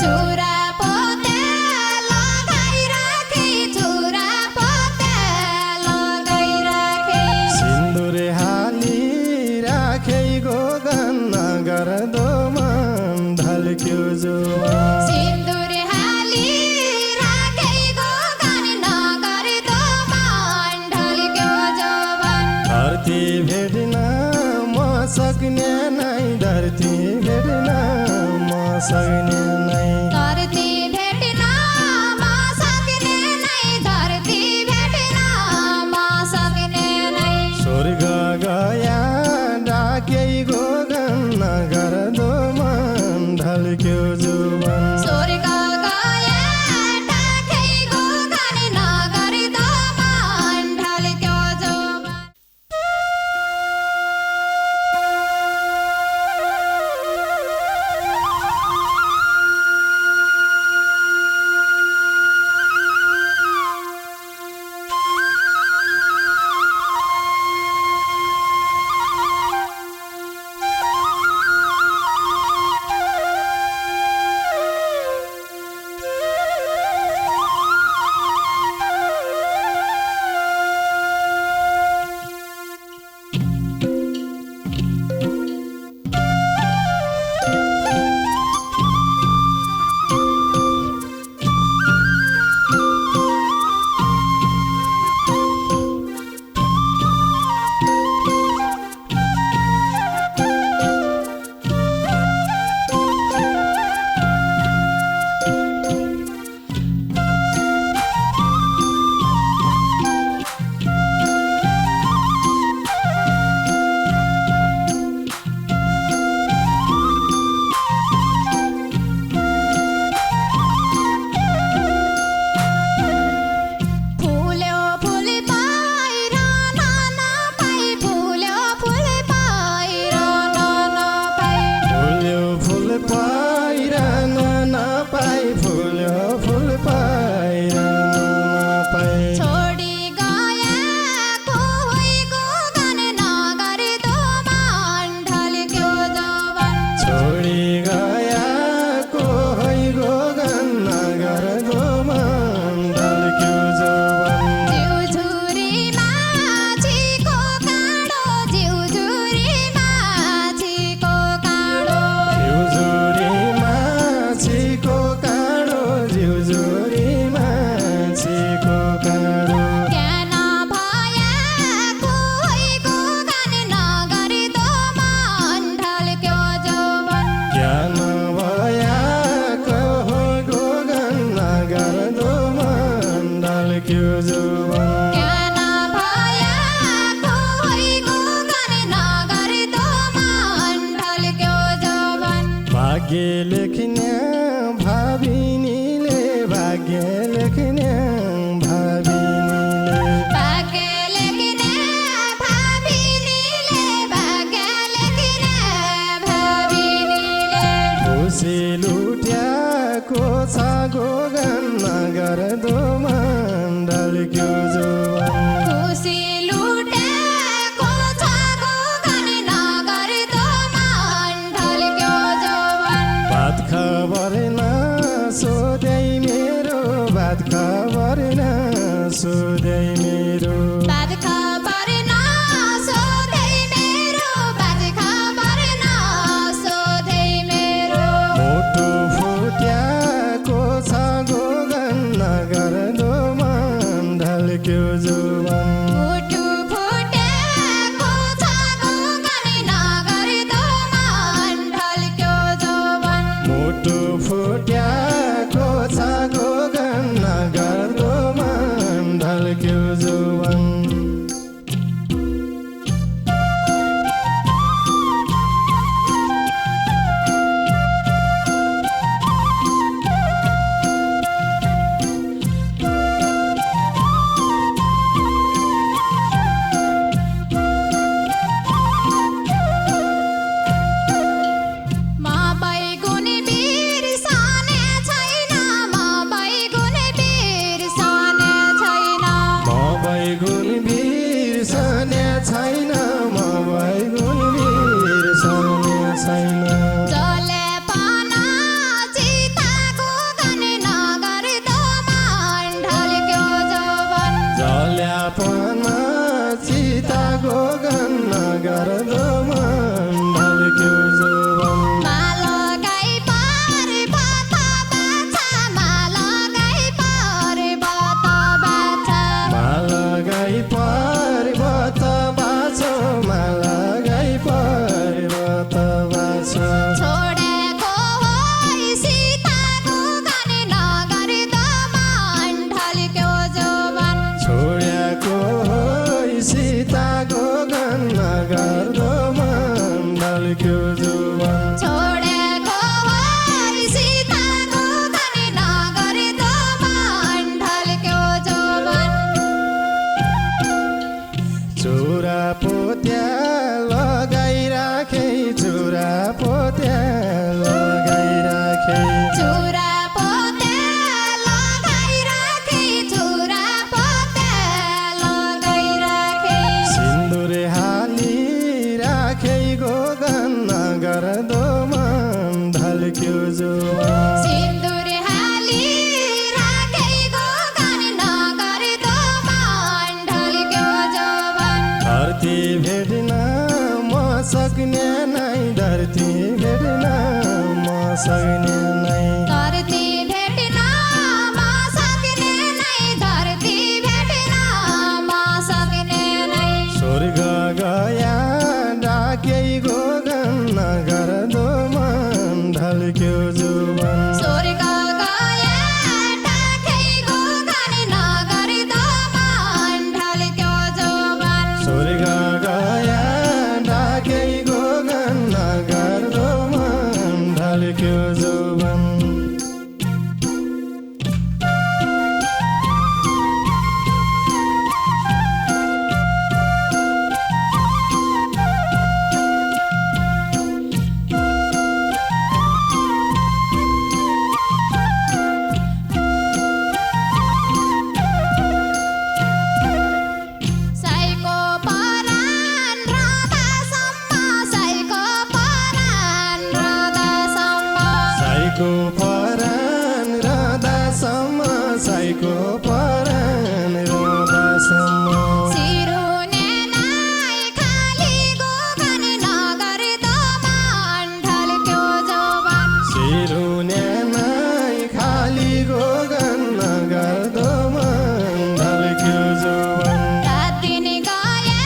चुरा पोते लगाइराखे चुरा पोते लगाइराखे सिन्दुर हाली राखे गोगन गर्दो मन ढल्क्यो जुवान सिन्दुर हाली राखे गोगन नगर्दो मन ढल्क्यो जुवान धरती भेट्न म सक्ने नै धरती भेट्न म सक्ने नै धरती भेट्न म सक्ने नै धरती भेट्न म सक्ने नै स्वर्ग गया डाकै गोगन गर्दो मन ढल्क्यो जुवान स्वर्ग गए डाकै गोगन नगर्दो मन ढल्क्यो जुवान फुल्यो फुल पाएर नपाई फुल्यो फुल पाएर नपाई फुल्यो फुल पाएर नपाई फुल्यो फुल पाएर नपाई छोडी गएको होइ गोगन नगर्दो मन ढल्क्यो जुवान छोडी गयाको है गोगन गर्दो मन ढल्क्यो जुवान जिउझुरी माछीको काँडो जिउझुरी माछीको काँडो जिउजुरी माछीको काँडो जिउजुरी माछीको काँडो ज्ञान भएको होइ गोगन नगर्दो मन ढल्क्यो जुवान ज्ञान भयाको हो गोगन गर्दो मन ढल्क्यो जुवान ज्ञान भएको होइ गोगन नगर्दो मन ढल्क्यो जुवान भाग्य लेख्ने भाविनीले भाग्य लेख्ने भाविनीले भाग्य लेख्ने भाविनीले भाग्य लेख्ने भाविनीले खुसी लुट्याको छ गोगन गर्दो मन ढल्क्यो जुवान खुसी लुटेको छ गोगन नगर्दो मन ढल्क्यो जुवान बात खबर न सोधै मेरो बात खबर न सोधै मेरो बात खबर नसोधै मेरो बात खबर नसोधै मेरो मुटु फुट्याको छ गोगन गर्दो मन ढल्क्यो जुवान मुटु फुटेको छ गोगन नगर्दो मन ढल्क्यो जुवान मुटु फुट्याको छ गोगन गर्दो मन ढल्क्यो जुवान मा बैगुनी बिर्सने छ छुरा पोते लगाइराखे छुरा पोते लगाइराखे सिन्दुर हाली राखे गोगन गर्दो मन ढल्क्यो जुवान सिन्दुर हाली राखे गोगन नगर्दो मन ढल्क्यो जवान धरती भेट्न म सक्ने नै धरती भेट्न म सक्ने नै धरती भेट्न म सक्ने नै धरती भेट्न म सक्ने नै स्वर्ग गया डाकै गोगन गर्दो मन ढल्क्यो जुवान स्वर्ग गए डाकै गोगन नगर्दो मन ढल्क्यो जवान स्वर्ग गया डाकै गोगन गर्दो मन ढल्क्यो जुवान साइको परान रहँदासम्म साइको परान रहँदासम्म साइको परान रहँदासम्म साइको परान रहँदासम्म सिरुने नाइ खाली गोगन नगर्दो मन ढल्क्यो जवान सिरुने नै खाली गोगन गर्दो मन ढल्क्यो जुवान रात दिन गए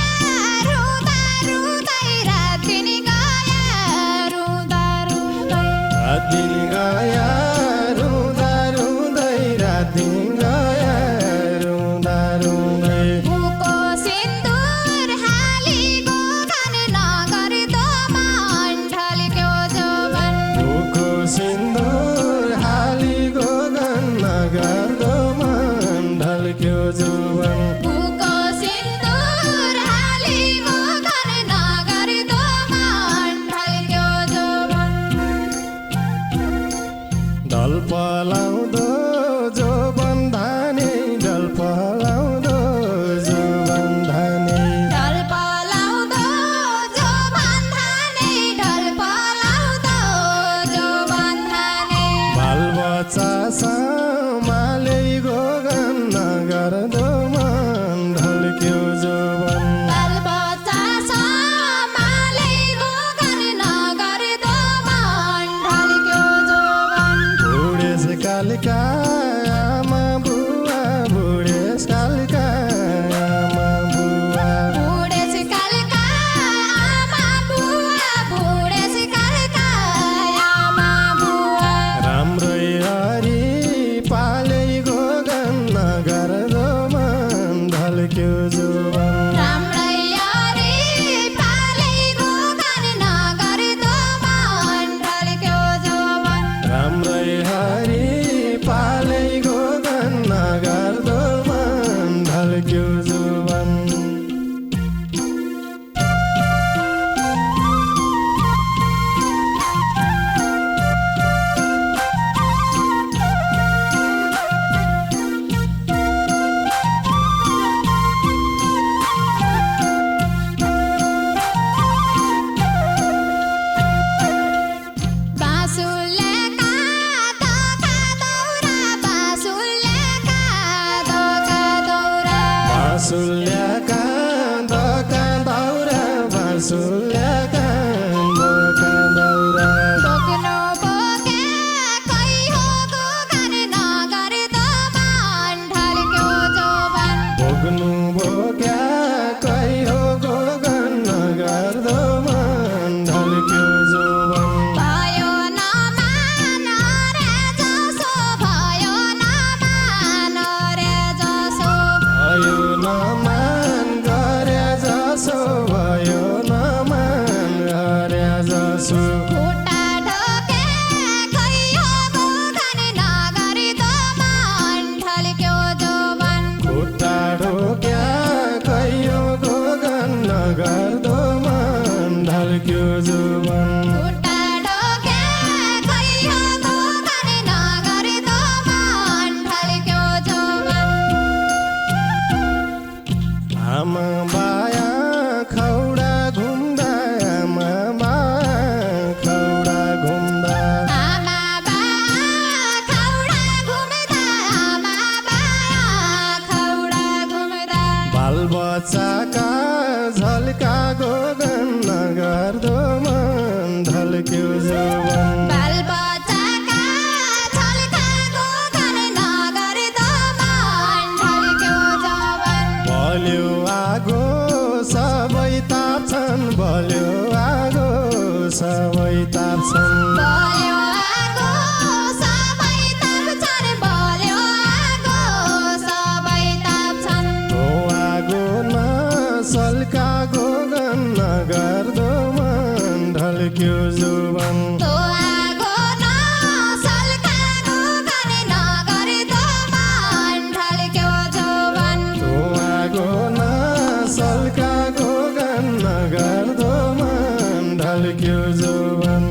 रुँदा रुँदै रात दिन गए रुँदा रुँदै रात दिन गया रुँदा रुँदै रात दिन गया रुँदा रुँदै मुखको सिन्दुर हाली गोगन नगर्दो मन ढल्क्यो जवान मुखको सिन्दुर हाली गोगन गर्दो मन ढल्क्यो जुवान मुखको सिन्दुर हाली गोगन नगर्दो मन ढल्क्यो जवान ढल पलाउँदो जो बन्धाने ढल पलाउँदो जो बन्धाने ढल पलाउँदो जो बन्धाने ढल पलाउँदो जो बन्धाने बालबच्चा सम्हालै गोगन गर्दो मन ढल्क्यो जुवान बालबच्चा सम्हालै गोगन नगर्दो मन ढल्क्यो जवान बुढेसकालका आमा बुवा बुढेसकालका आमा बुवा बुढेसकालका आमा बुवा बुढेसकालका आमा बुवा राम्रै हरि पालै गोगन गर्दो मन ढल्क्यो जुवान राम्रै हरि पालै गोगन नगर्दो मन ढल्क्यो जवान राम्रै हरि पालै गोगन गर्दो मन ढल्क्यो जुवान बाँसुले काँध ताप्छन् बल्यो आगो सबै ताप्छन् बल्यो आगो सबै ताप्छन् आगो नसल्का गोगन नगर्दो मन ढल्क्यो जुवन तो आगो नसल्का गोगन नगर्दो मन ढल्क्यो जुवन आगो नसल्का गोगन नगर्दो मन ढल्क्यो जुवन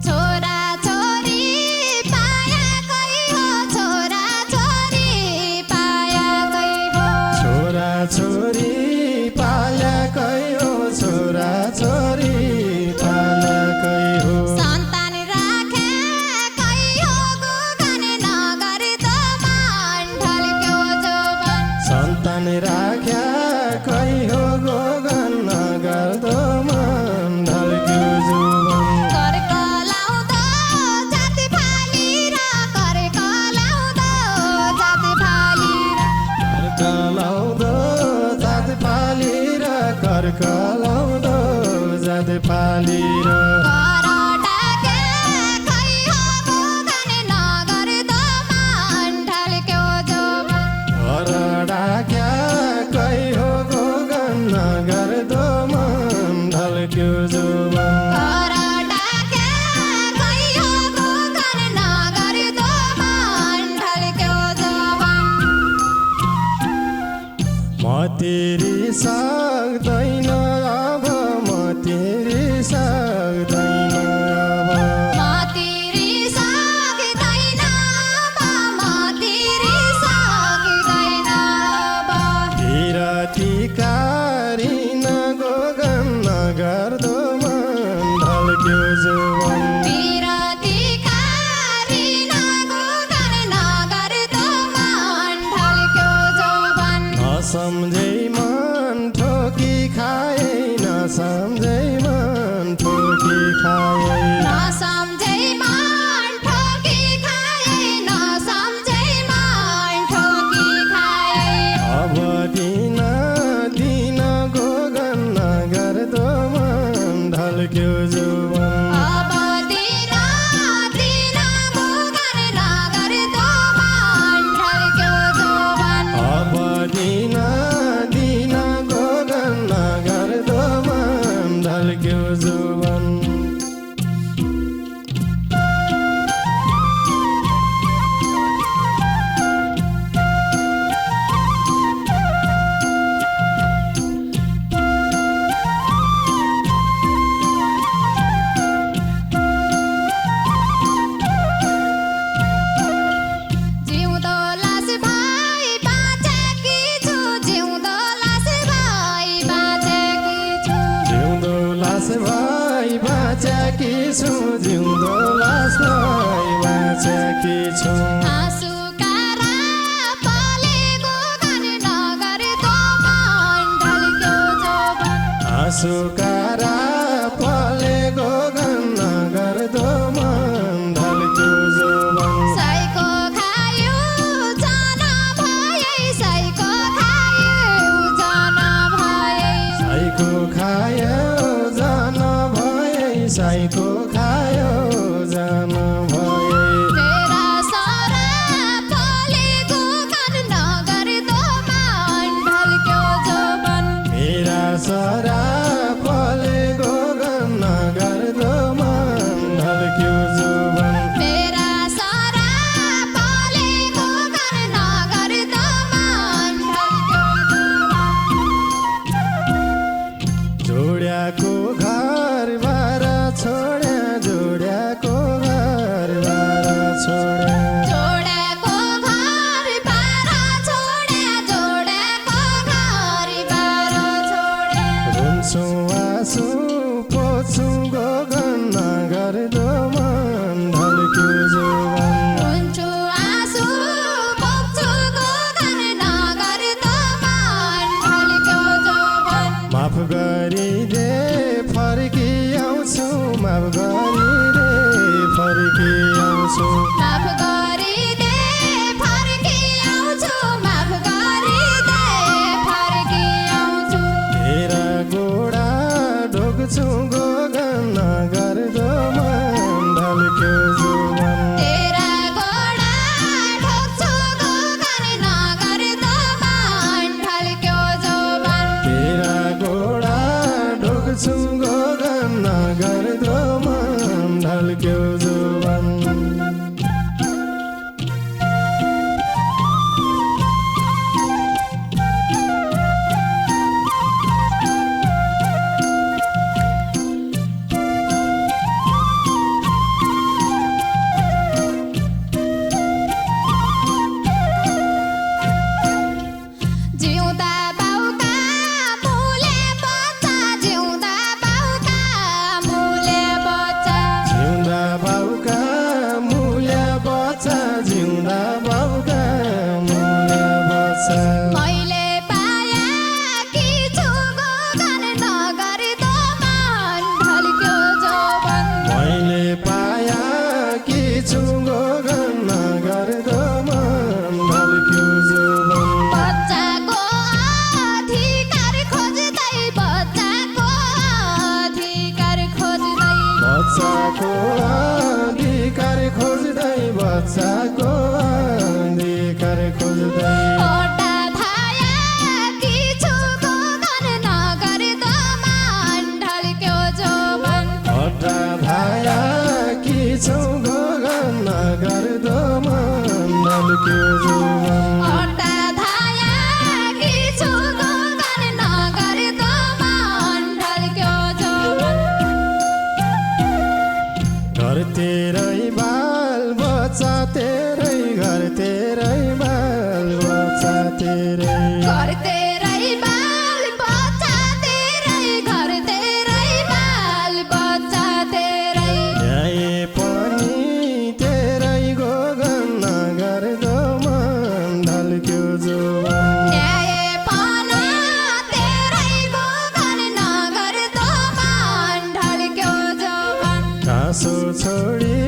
छोरा छोरी पायाकै हो छोरा छोरी पायाकै हो छोरा छोरी पाल्याकै हो छोरा छोरी पाल्याकै हो सन्तान राखेकै हो गोगन नगर्दो मन ढल्क्यो जुवन सन्तान राख्या कै हो गोगन नगर्दो मन ढल्क्यो जुवन कर्क लाउँदो जाति फाली र कर्क लाउँदो जाति फाली कर्क लाउँदो जात पाली र कर्क लाउँदो जात पाली र कर डाके खै हो गोगन नगर्दो मन ढल्क्यो जुवन घर डाक्या कै हो गोगन नगर्दो मन ढल्क्यो जुवन कर डाके खै हो गोगन नगर्दो मन ढल्क्यो जुवन म तिरी सक्दैन अब म तिरी सक्दैन अब म तिरी सक्दैन अब म तिरी सक्दैन अब तिरतिकारी गोगन नगर्दो मन ढल्क्यो जुवन बिरतिकारी नगोगन नगर्दो मन ढल्क्यो जुवन नसम्झै मन ठोकी खाए नसम्झै मन ठोकी खाए नसम्झै मन ठोकी खाए नसम्झै मन ठोकी खाए अब दिन दिन गोगन नगर्दो मन ढल्क्यो जुवन अब दिन दिन गोगन नगर्दो मन ढल्क्यो जुवन अब दिन दिन गोगन नगर्दो मन ढल्क्यो जुवन जिउँदो लास भाइ बाँचेकी छु जिउँदो लास भाइ बाँचेकी छु जिउँदो लास भाइ बाँचेकी छु जिउँदो लास भाइ बाँचेकी छु आँसुकारा पले गोगन नगर्दो मन ढल्क्यो जुवन आँसुकारा पले गोगन नगर्दो मन ढल्क्यो जुवन साइको खायो जान भए साइको खायो जान भए साइको खायो जान भए साइको खायो जान भए तेरा सारा पले गोगन नगर्दो मन ढल्क्यो जुवन मेरा सरा पले गोगन नगर्दो मन ढल्क्यो जुवन मेरा सारा पले गोगन नगर्दो मन ढल्क्यो जुवन जोड्याको घर बार छोड्या माफ गरिदे फर्की आउँछु माफ गरिदे फर्की आउँछु माफ गरिदे फर्की आउँछु तेरा गोडा ढोग्छु गोगन नगर्दो मन ढल्क्यो जुवन तेरा गोडा ढोग्छु गोगन नगर्दो मन ढल्क्यो जोवन तेरा गोडा ढोग्छु गोगन नगर्दो मन ढल्क्यो जुवन जिउँदा बाउका मुले बच्चा जिउँदा बाउका मुले बच्चा जिउँदा बाउका मूल्य बच्चा जिउँदा बाउका मूल्य बच्चा मैले पाया कि छु गोगन नगर्दो मन ढल्क्यो जोवन मैले पाया कि छु गोगन नगर्दो मन ढल्क्यो जुवन बच्चाको अधिकार खोज्दै बच्चाको अधिकार खोज्दै बच्चाको अधिकार खोज्दै बच्चाको अधिकार खोज्दै ओटा धाया कि छु गोगन नगर्दो मन ढल्क्यो जोवन हट्टा धाया कि छौ गोगन नगर्दो मन ढल्क्यो जुवन ओटा धाया कि छु गोगन नगर्दो मन ढल्क्यो जोवन घर तेरै बाल बच्चा तेरै घर तेरै बाल बच्चा तेरै घर तेरै बाल बच्चा तेरै घर तेरै बाल बच्चा तेरै ल्याए पनि तेरै गोगन नगर्दो मन ढल्क्यो जुवन न्याय पान तेरै गोगन नगर्दो मन ढल्क्यो जोवन काँसो छोडी